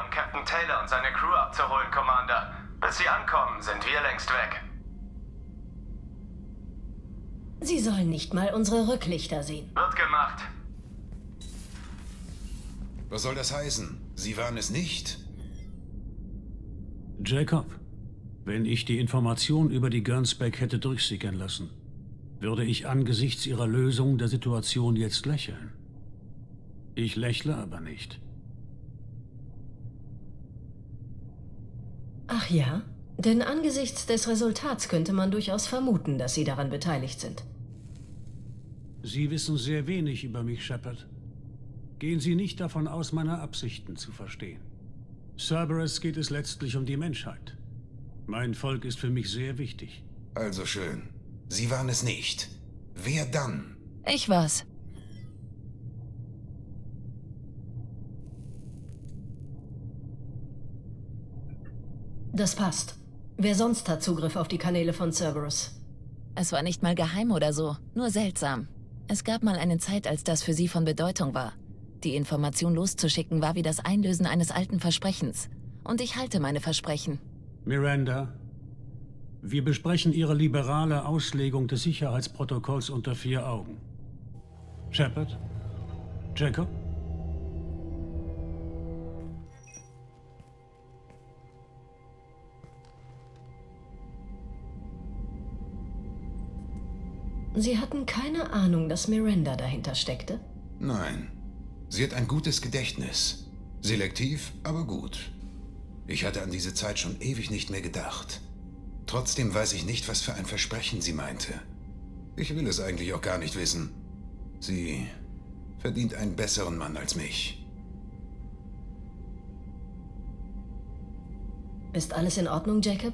um Captain Taylor und seine Crew abzuholen, Commander. Bis sie ankommen, sind wir längst weg. Sie sollen nicht mal unsere Rücklichter sehen. Wird gemacht. Was soll das heißen? Sie waren es nicht? Jacob, wenn ich die Information über die Gernsback hätte durchsickern lassen, würde ich angesichts ihrer Lösung der Situation jetzt lächeln. Ich lächle aber nicht. Ach ja? Denn angesichts des Resultats könnte man durchaus vermuten, dass Sie daran beteiligt sind. Sie wissen sehr wenig über mich, Shepard. Gehen Sie nicht davon aus, meine Absichten zu verstehen. Cerberus geht es letztlich um die Menschheit. Mein Volk ist für mich sehr wichtig. Also schön. Sie waren es nicht. Wer dann? Ich war's. Das passt. Wer sonst hat Zugriff auf die Kanäle von Cerberus? Es war nicht mal geheim oder so, nur seltsam. Es gab mal eine Zeit, als das für sie von Bedeutung war. Die Information loszuschicken war wie das Einlösen eines alten Versprechens. Und ich halte meine Versprechen. Miranda, wir besprechen Ihre liberale Auslegung des Sicherheitsprotokolls unter vier Augen. Shepard? Jacob? Sie hatten keine Ahnung, dass Miranda dahinter steckte? Nein. Sie hat ein gutes Gedächtnis. Selektiv, aber gut. Ich hatte an diese Zeit schon ewig nicht mehr gedacht. Trotzdem weiß ich nicht, was für ein Versprechen sie meinte. Ich will es eigentlich auch gar nicht wissen. Sie verdient einen besseren Mann als mich. Ist alles in Ordnung, Jacob?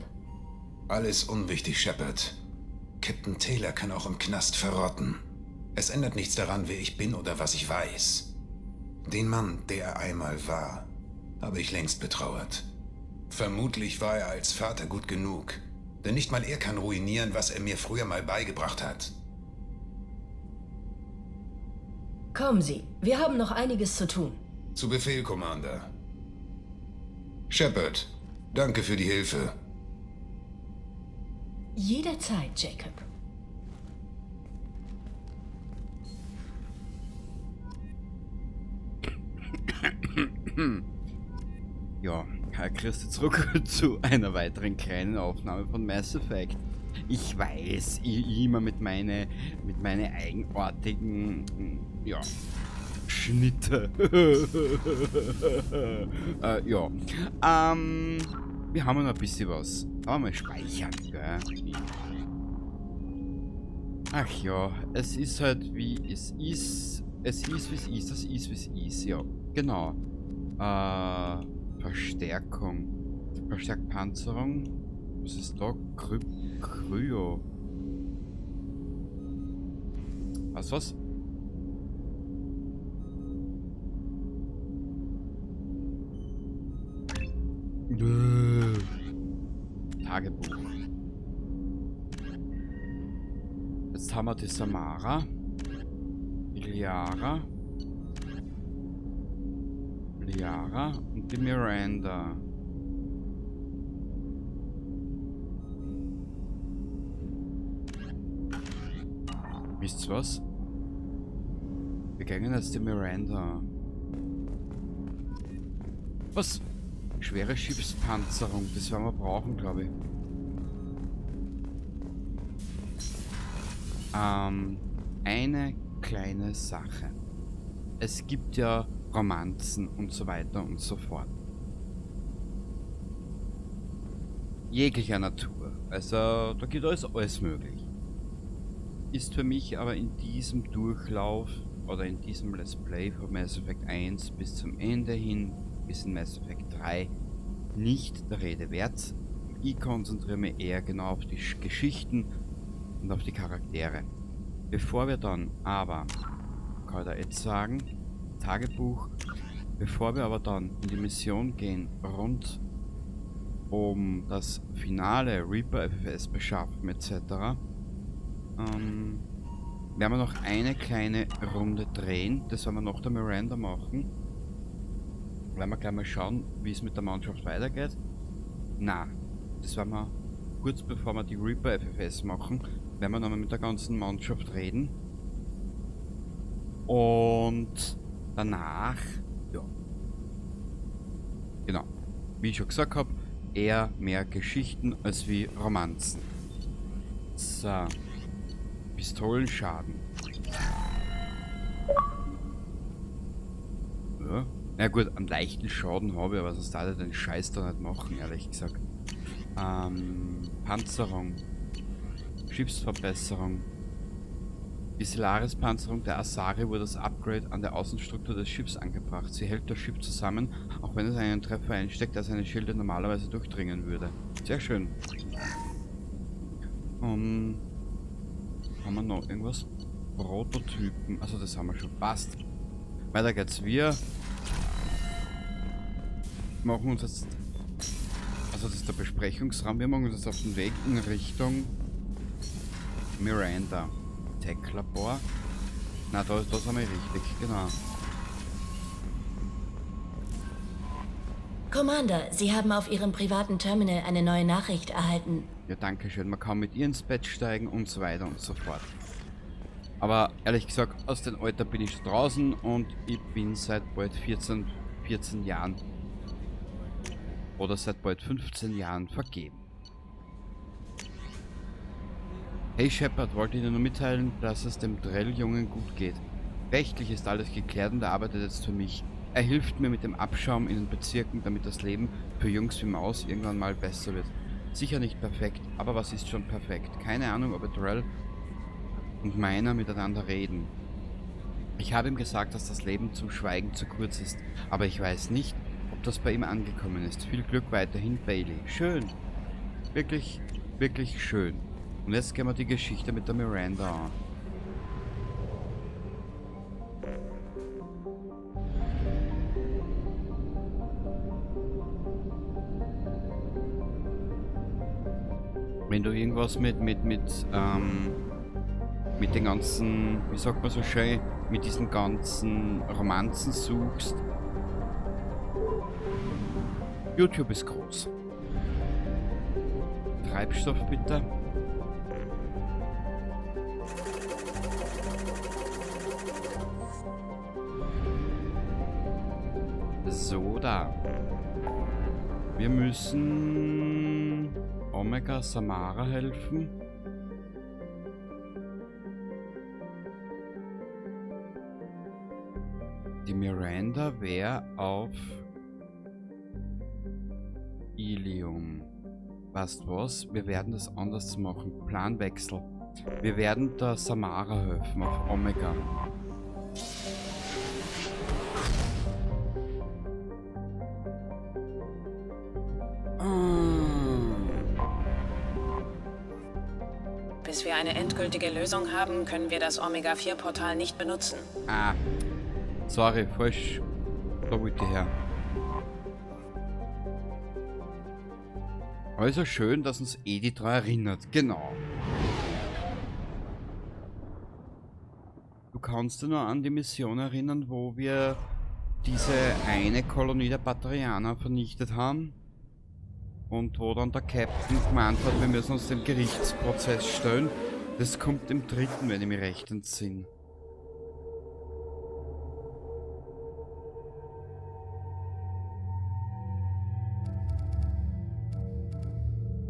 Alles unwichtig, Shepard. Captain Taylor kann auch im Knast verrotten. Es ändert nichts daran, wer ich bin oder was ich weiß. Den Mann, der er einmal war, habe ich längst betrauert. Vermutlich war er als Vater gut genug. Denn nicht mal er kann ruinieren, was er mir früher mal beigebracht hat. Kommen Sie, wir haben noch einiges zu tun. Zu Befehl, Commander. Shepard, danke für die Hilfe. Jederzeit, Jacob. Ja, hi, Christi, zurück zu einer weiteren kleinen Aufnahme von Mass Effect. Ich weiß, ich immer mit meine eigenartigen, ja, Schnitte. Ja. Wir haben noch ein bisschen was. Aber mal speichern, gell? Ach ja, es ist halt wie es ist. Es ist wie es ist, das ist wie es ist, ja. Genau. Verstärkung. Verstärkt Panzerung. Was ist da? Kryo. Was, was? Tagebuch. Jetzt haben wir die Samara. Die Liara. Liara und die Miranda. Wisst ihr was? Wir gehen jetzt die Miranda. Was? Schwere Schiffspanzerung, das werden wir brauchen, glaube ich. Eine kleine Sache. Es gibt ja Romanzen und so weiter und so fort. Jeglicher Natur. Also da geht alles möglich. Ist für mich aber in diesem Durchlauf oder in diesem Let's Play von Mass Effect 1 bis zum Ende hin, bis in Mass Effect 3, nicht der Rede wert. Ich konzentriere mich eher genau auf die Geschichten und auf die Charaktere. Bevor wir dann aber, kann ich da jetzt sagen, Tagebuch, bevor wir aber dann in die Mission gehen, rund um das finale Reaper FFS beschaffen et cetera, werden wir noch eine kleine Runde drehen. Das werden wir noch der Miranda machen. Werden wir gleich mal schauen, wie es mit der Mannschaft weitergeht. Na, das werden wir kurz bevor wir die Reaper FFS machen, werden wir nochmal mit der ganzen Mannschaft reden. Und danach, ja, genau, wie ich schon gesagt habe, eher mehr Geschichten als wie Romanzen. So, Pistolenschaden. Ja. Na gut, einen leichten Schaden habe ich, aber sonst darf ich den Scheiß da nicht machen, ehrlich gesagt. Panzerung. Schiffsverbesserung. Die Solaris-Panzerung der Asari wurde das Upgrade an der Außenstruktur des Schiffs angebracht. Sie hält das Schiff zusammen, auch wenn es einen Treffer einsteckt, der seine Schilde normalerweise durchdringen würde. Sehr schön. Haben wir noch irgendwas? Prototypen. Also das haben wir schon. Passt. Weiter geht's. Wir machen uns jetzt... Also das ist der Besprechungsraum. Wir machen uns jetzt auf den Weg in Richtung Miranda. Tech-Labor. Na, da sind wir richtig, genau. Commander, Sie haben auf Ihrem privaten Terminal eine neue Nachricht erhalten. Ja, danke schön. Man kann mit ihr ins Bett steigen und so weiter und so fort. Aber ehrlich gesagt, aus dem Alter bin ich schon draußen und ich bin seit bald 14 Jahren oder seit bald 15 Jahren vergeben. Hey Shepard, wollte Ihnen nur mitteilen, dass es dem Drell-Jungen gut geht. Rechtlich ist alles geklärt und er arbeitet jetzt für mich. Er hilft mir mit dem Abschaum in den Bezirken, damit das Leben für Jungs wie Maus irgendwann mal besser wird. Sicher nicht perfekt, aber was ist schon perfekt? Keine Ahnung, ob Drell und meiner miteinander reden. Ich habe ihm gesagt, dass das Leben zum Schweigen zu kurz ist, aber ich weiß nicht, ob das bei ihm angekommen ist. Viel Glück weiterhin, Bailey. Schön. Wirklich, wirklich schön. Und jetzt gehen wir die Geschichte mit der Miranda an. Wenn du irgendwas mit den ganzen, wie sagt man so schön, mit diesen ganzen Romanzen suchst. YouTube ist groß. Treibstoff bitte. So, da. Wir müssen Omega Samara helfen. Die Miranda wäre auf Ilium. Weißt was? Wir werden das anders machen. Planwechsel. Wir werden der Samara helfen auf Omega. Bis wir eine endgültige Lösung haben, können wir das Omega-4-Portal nicht benutzen. Ah. Sorry, falsch. Da wollte ich her. Also schön, dass uns Edi daran erinnert. Genau. Du kannst dich noch an die Mission erinnern, wo wir diese eine Kolonie der Batarianer vernichtet haben? Und wo dann der Captain gemeint hat, wir müssen uns dem Gerichtsprozess stellen. Das kommt im dritten, wenn ich mich recht entsinne.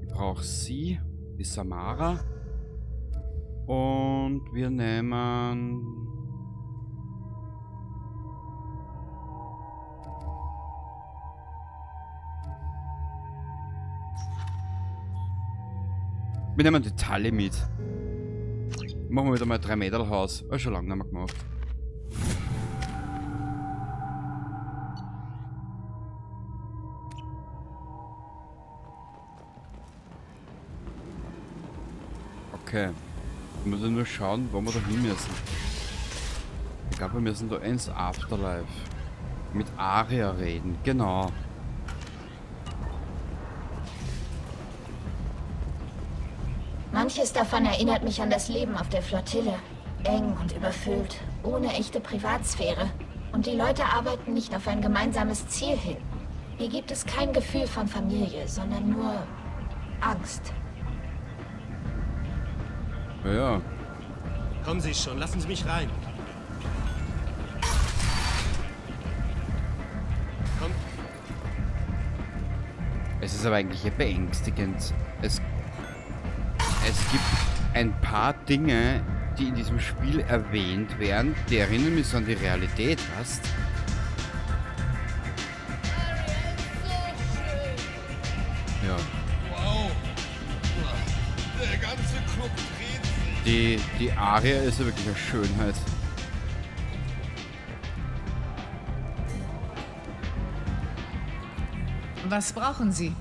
Ich brauche sie, die Samara. Und wir nehmen... Wir nehmen die Tali mit. Machen wir wieder mal 3-Meter-Haus. Hab schon lange nicht mehr gemacht. Okay. Wir müssen nur schauen, wo wir da hin müssen. Ich glaube, wir müssen da ins Afterlife. Mit Aria reden. Genau. Manches davon erinnert mich an das Leben auf der Flottille. Eng und überfüllt, ohne echte Privatsphäre. Und die Leute arbeiten nicht auf ein gemeinsames Ziel hin. Hier gibt es kein Gefühl von Familie, sondern nur Angst. Ja, ja. Kommen Sie schon, lassen Sie mich rein. Komm. Es ist aber eigentlich beängstigend. Es gibt ein paar Dinge, die in diesem Spiel erwähnt werden, die erinnern mich so an die Realität, was? Ja. Wow. Der ganze Club dreht sich. Die Aria ist ja wirklich eine Schönheit. Was brauchen Sie?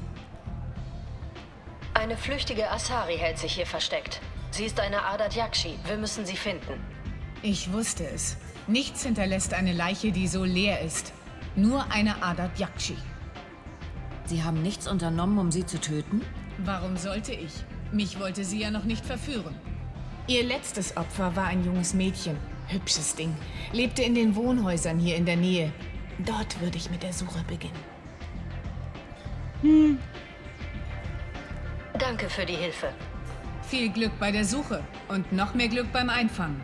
Eine flüchtige Asari hält sich hier versteckt. Sie ist eine Ardat Yakshi. Wir müssen sie finden. Ich wusste es. Nichts hinterlässt eine Leiche, die so leer ist. Nur eine Ardat Yakshi. Sie haben nichts unternommen, um sie zu töten? Warum sollte ich? Mich wollte sie ja noch nicht verführen. Ihr letztes Opfer war ein junges Mädchen. Hübsches Ding. Lebte in den Wohnhäusern hier in der Nähe. Dort würde ich mit der Suche beginnen. Hm. Danke für die Hilfe. Viel Glück bei der Suche und noch mehr Glück beim Einfangen.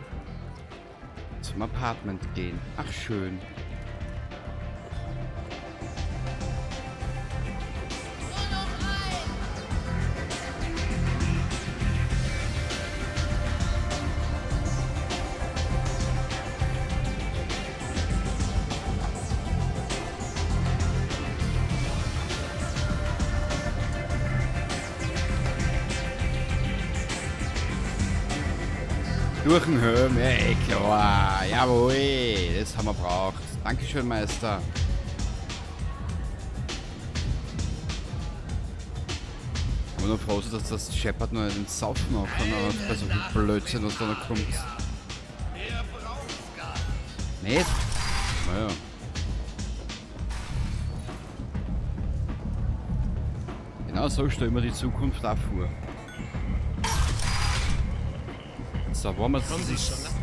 Zum Apartment gehen. Ach, schön. Durch den Helm, ey, klar, jawohl, das haben wir braucht. Dankeschön, Meister. Aber nur froh, dass das Shepard noch den Saufen aufhört, aber bei so viel Blödsinn, was da noch kommt. Nicht? Naja. Genau so stellen wir die Zukunft auch vor. So, wo haben wir jetzt dieses,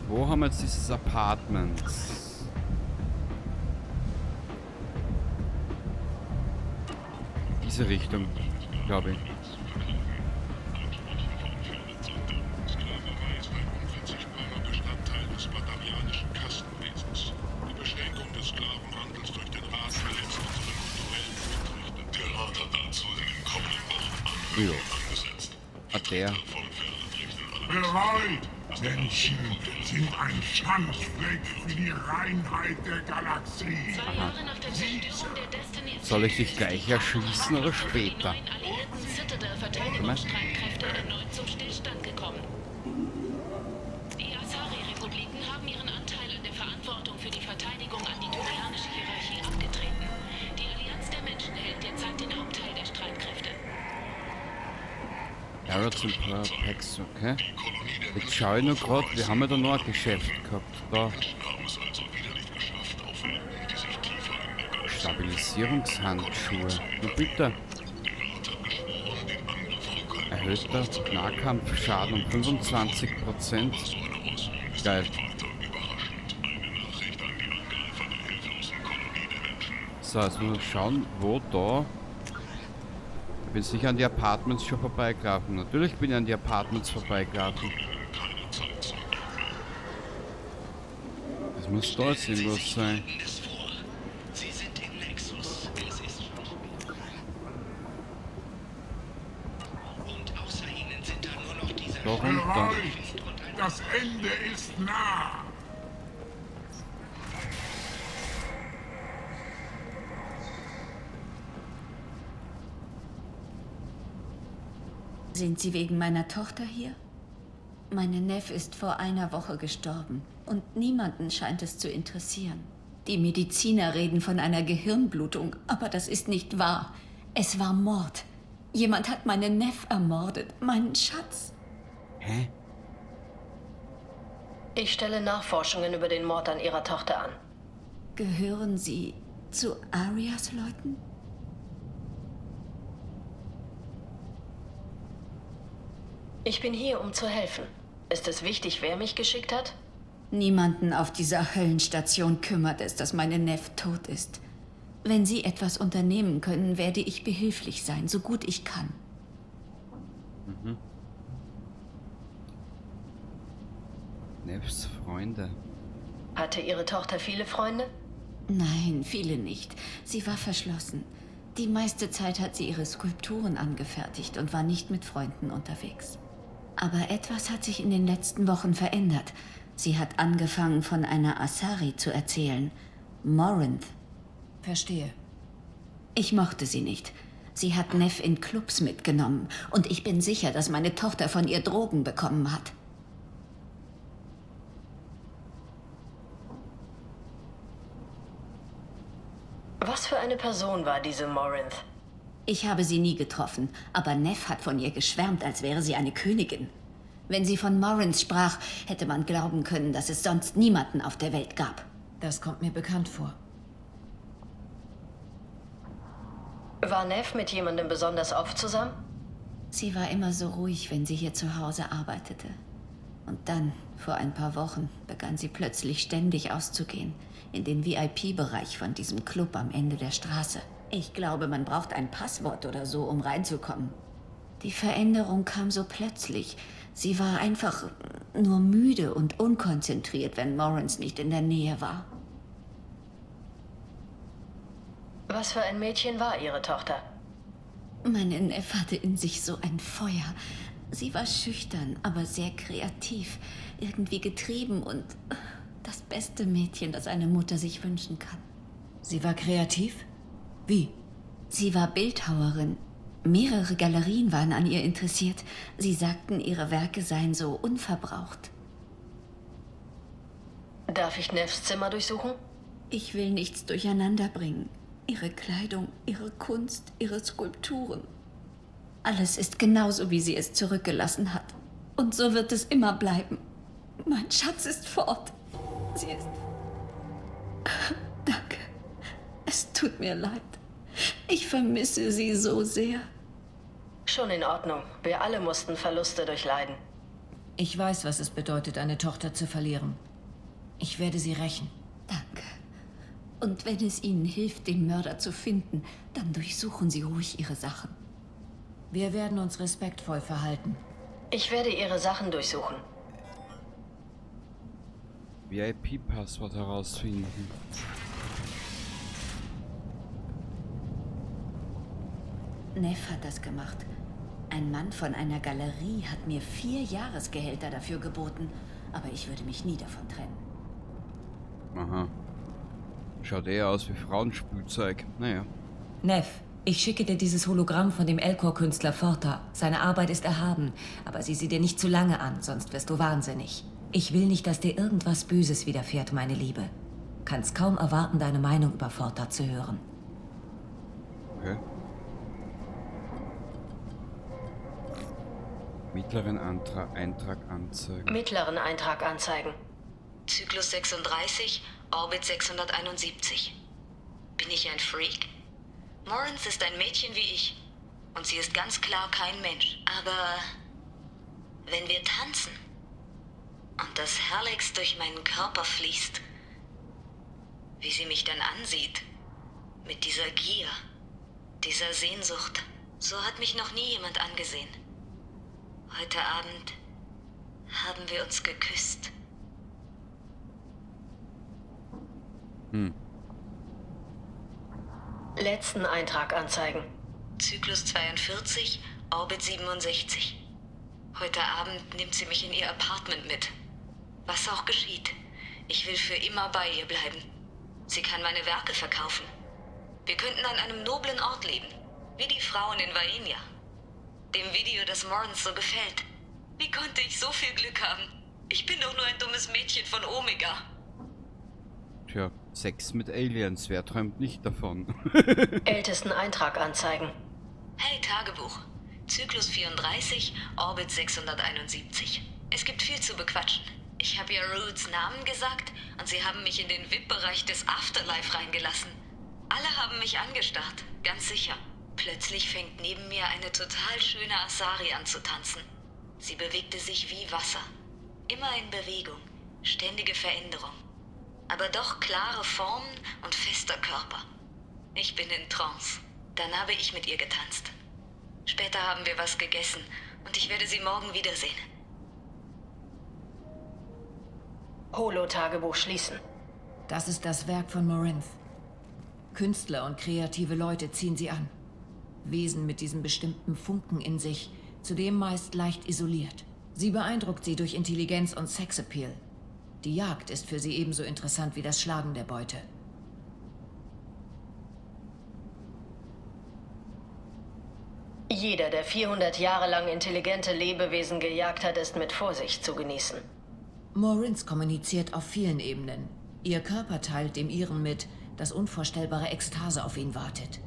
wo haben wir jetzt dieses Apartment? Diese Richtung, glaube ich. Ja. Ah, der. Bereit! Menschen sind ein Schandfleck für die Reinheit der Galaxie. Aha. Soll ich dich gleich erschießen oder später? Die Asari-Republiken haben ihren Anteil an der Verantwortung für die Verteidigung an die turianische Hierarchie abgetreten. Die Allianz der Menschen hält derzeit den Hauptteil der Streitkräfte. Packs, okay. Jetzt schaue ich nur gerade, wir haben ja da noch ein Geschäft gehabt. Da. Stabilisierungshandschuhe. Na bitte. Erhöhter Nahkampfschaden um 25%. Geil. So, jetzt müssen wir schauen, wo da. Ich bin sicher an die Apartments schon vorbeigelaufen. Natürlich bin ich an die Apartments vorbeigelaufen. Das muss da jetzt irgendwas sein. Da runter. Das Ende ist nah. Sind Sie wegen meiner Tochter hier? Meine Neffe ist vor einer Woche gestorben und niemanden scheint es zu interessieren. Die Mediziner reden von einer Gehirnblutung, aber das ist nicht wahr. Es war Mord. Jemand hat meine Neffe ermordet, meinen Schatz. Hä? Ich stelle Nachforschungen über den Mord an Ihrer Tochter an. Gehören Sie zu Arias Leuten? Ich bin hier, um zu helfen. Ist es wichtig, wer mich geschickt hat? Niemanden auf dieser Höllenstation kümmert es, dass meine Neff tot ist. Wenn Sie etwas unternehmen können, werde ich behilflich sein, so gut ich kann. Mhm. Neffs Freunde. Hatte Ihre Tochter viele Freunde? Nein, viele nicht. Sie war verschlossen. Die meiste Zeit hat sie ihre Skulpturen angefertigt und war nicht mit Freunden unterwegs. Aber etwas hat sich in den letzten Wochen verändert. Sie hat angefangen, von einer Asari zu erzählen. Morinth. Verstehe. Ich mochte sie nicht. Sie hat Neff in Clubs mitgenommen und ich bin sicher, dass meine Tochter von ihr Drogen bekommen hat. Was für eine Person war diese Morinth? Ich habe sie nie getroffen, aber Neff hat von ihr geschwärmt, als wäre sie eine Königin. Wenn sie von Morinth sprach, hätte man glauben können, dass es sonst niemanden auf der Welt gab. Das kommt mir bekannt vor. War Neff mit jemandem besonders oft zusammen? Sie war immer so ruhig, wenn sie hier zu Hause arbeitete. Und dann, vor ein paar Wochen, begann sie plötzlich ständig auszugehen. In den VIP-Bereich von diesem Club am Ende der Straße. Ich glaube, man braucht ein Passwort oder so, um reinzukommen. Die Veränderung kam so plötzlich. Sie war einfach nur müde und unkonzentriert, wenn Morinth nicht in der Nähe war. Was für ein Mädchen war Ihre Tochter? Meine Neff hatte in sich so ein Feuer. Sie war schüchtern, aber sehr kreativ, irgendwie getrieben und das beste Mädchen, das eine Mutter sich wünschen kann. Sie war kreativ? Wie? Sie war Bildhauerin. Mehrere Galerien waren an ihr interessiert. Sie sagten, ihre Werke seien so unverbraucht. Darf ich Neffs Zimmer durchsuchen? Ich will nichts durcheinander bringen. Ihre Kleidung, ihre Kunst, ihre Skulpturen. Alles ist genauso, wie sie es zurückgelassen hat. Und so wird es immer bleiben. Mein Schatz ist fort. Sie ist... Danke. Es tut mir leid. Ich vermisse sie so sehr. Schon in Ordnung. Wir alle mussten Verluste durchleiden. Ich weiß, was es bedeutet, eine Tochter zu verlieren. Ich werde sie rächen. Danke. Und wenn es Ihnen hilft, den Mörder zu finden, dann durchsuchen Sie ruhig Ihre Sachen. Wir werden uns respektvoll verhalten. Ich werde Ihre Sachen durchsuchen. VIP-Passwort herausfinden. Neff hat das gemacht. Ein Mann von einer Galerie hat mir 4 Jahresgehälter dafür geboten, aber ich würde mich nie davon trennen. Aha. Schaut eher aus wie Frauenspielzeug. Naja. Neff, ich schicke dir dieses Hologramm von dem Elcor-Künstler Forta. Seine Arbeit ist erhaben, aber sieh sie dir nicht zu lange an, sonst wirst du wahnsinnig. Ich will nicht, dass dir irgendwas Böses widerfährt, meine Liebe. Kannst kaum erwarten, deine Meinung über Forta zu hören. Okay. Mittleren Eintrag anzeigen. Mittleren Eintrag anzeigen. Zyklus 36, Orbit 671. Bin ich ein Freak? Morinth ist ein Mädchen wie ich. Und sie ist ganz klar kein Mensch. Aber wenn wir tanzen und das Herlex durch meinen Körper fließt, wie sie mich dann ansieht, mit dieser Gier, dieser Sehnsucht, so hat mich noch nie jemand angesehen. Heute Abend haben wir uns geküsst. Hm. Letzten Eintrag anzeigen. Zyklus 42, Orbit 67. Heute Abend nimmt sie mich in ihr Apartment mit. Was auch geschieht, ich will für immer bei ihr bleiben. Sie kann meine Werke verkaufen. Wir könnten an einem noblen Ort leben, wie die Frauen in Vaenia. Dem Video, das Morinth so gefällt. Wie konnte ich so viel Glück haben? Ich bin doch nur ein dummes Mädchen von Omega. Tja, Sex mit Aliens, wer träumt nicht davon? Ältesten Eintrag anzeigen. Hey Tagebuch. Zyklus 34, Orbit 671. Es gibt viel zu bequatschen. Ich habe ja Rudes Namen gesagt und sie haben mich in den VIP-Bereich des Afterlife reingelassen. Alle haben mich angestarrt, ganz sicher. Plötzlich fängt neben mir eine total schöne Asari an zu tanzen. Sie bewegte sich wie Wasser. Immer in Bewegung. Ständige Veränderung. Aber doch klare Formen und fester Körper. Ich bin in Trance. Dann habe ich mit ihr getanzt. Später haben wir was gegessen und ich werde sie morgen wiedersehen. Holo-Tagebuch schließen. Das ist das Werk von Morinth. Künstler und kreative Leute ziehen sie an. Wesen mit diesem bestimmten Funken in sich, zudem meist leicht isoliert. Sie beeindruckt sie durch Intelligenz und Sexappeal. Die Jagd ist für sie ebenso interessant wie das Schlagen der Beute. Jeder, der 400 Jahre lang intelligente Lebewesen gejagt hat, ist mit Vorsicht zu genießen. Morinth kommuniziert auf vielen Ebenen. Ihr Körper teilt dem ihren mit, dass unvorstellbare Ekstase auf ihn wartet.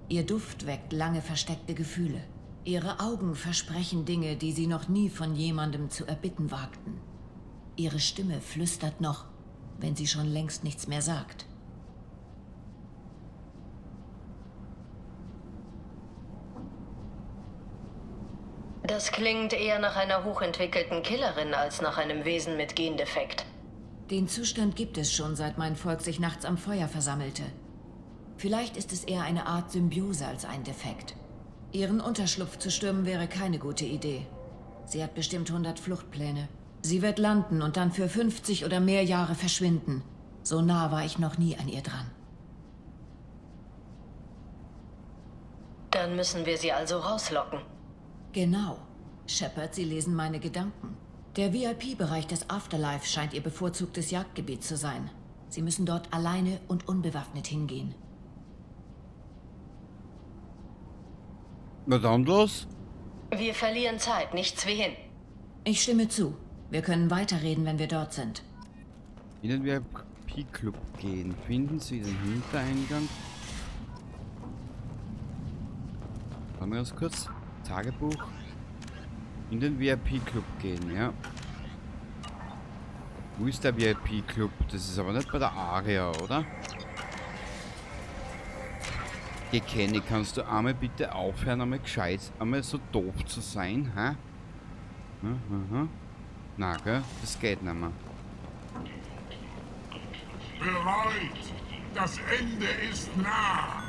Ihr Duft weckt lange versteckte Gefühle. Ihre Augen versprechen Dinge, die sie noch nie von jemandem zu erbitten wagten. Ihre Stimme flüstert noch, wenn sie schon längst nichts mehr sagt. Das klingt eher nach einer hochentwickelten Killerin als nach einem Wesen mit Gendefekt. Den Zustand gibt es schon, seit mein Volk sich nachts am Feuer versammelte. Vielleicht ist es eher eine Art Symbiose als ein Defekt. Ihren Unterschlupf zu stürmen wäre keine gute Idee. Sie hat bestimmt 100 Fluchtpläne. Sie wird landen und dann für 50 oder mehr Jahre verschwinden. So nah war ich noch nie an ihr dran. Dann müssen wir sie also rauslocken. Genau. Shepard, Sie lesen meine Gedanken. Der VIP-Bereich des Afterlife scheint ihr bevorzugtes Jagdgebiet zu sein. Sie müssen dort alleine und unbewaffnet hingehen. Na dann los. Wir verlieren Zeit, nichts wie hin. Ich stimme zu. Wir können weiterreden, wenn wir dort sind. In den VIP-Club gehen. Finden Sie den Hintereingang. Warte mal ganz kurz. Tagebuch. In den VIP-Club gehen, ja. Wo ist der VIP-Club? Das ist aber nicht bei der Aria, oder? Kenny, kannst du einmal bitte aufhören, einmal gescheit, einmal so doof zu sein, hä? Mhm. Na, gell? Das geht nicht mehr. Bereit! Das Ende ist nah!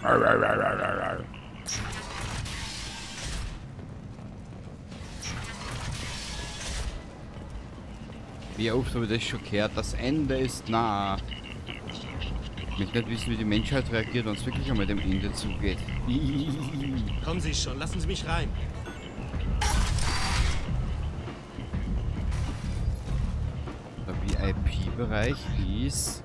Wie oft habe ich das schon gehört? Das Ende ist nah. Ich möchte nicht wissen, wie die Menschheit reagiert, wenn es wirklich einmal dem Ende zugeht. Kommen Sie schon, lassen Sie mich rein. Der VIP-Bereich ist...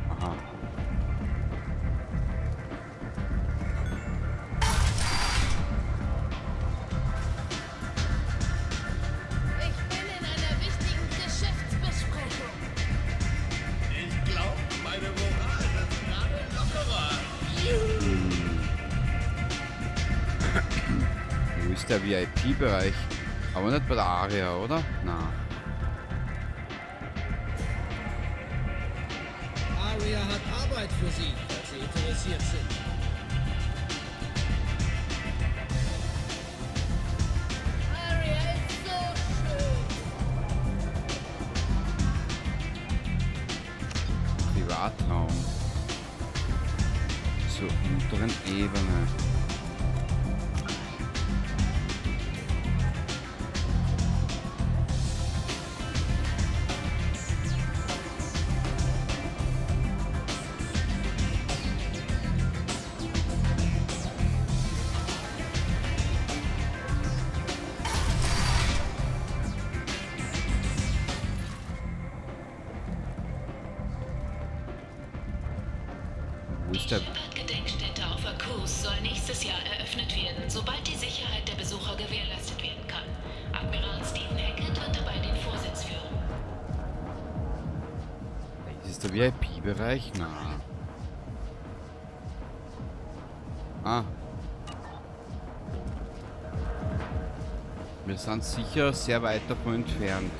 Aha. Ich bin in einer wichtigen Geschäftsbesprechung. Ich glaube, meine Moral wird gerade lockerer. Wo ist der VIP-Bereich? Aber nicht bei der Aria, oder? Na. Aria hat Arbeit für Sie, falls Sie interessiert sind. Aria ist so schön. Privatraum. Zur unteren Ebene. Wo ist der? Die Shepard-Gedenkstätte auf Akuze soll nächstes Jahr eröffnet werden, sobald die Sicherheit der Besucher gewährleistet werden kann. Admiral Stephen Hackett wird dabei den Vorsitz führen. Ist es der VIP-Bereich? Na. Ah. Wir sind sicher sehr weit davon entfernt.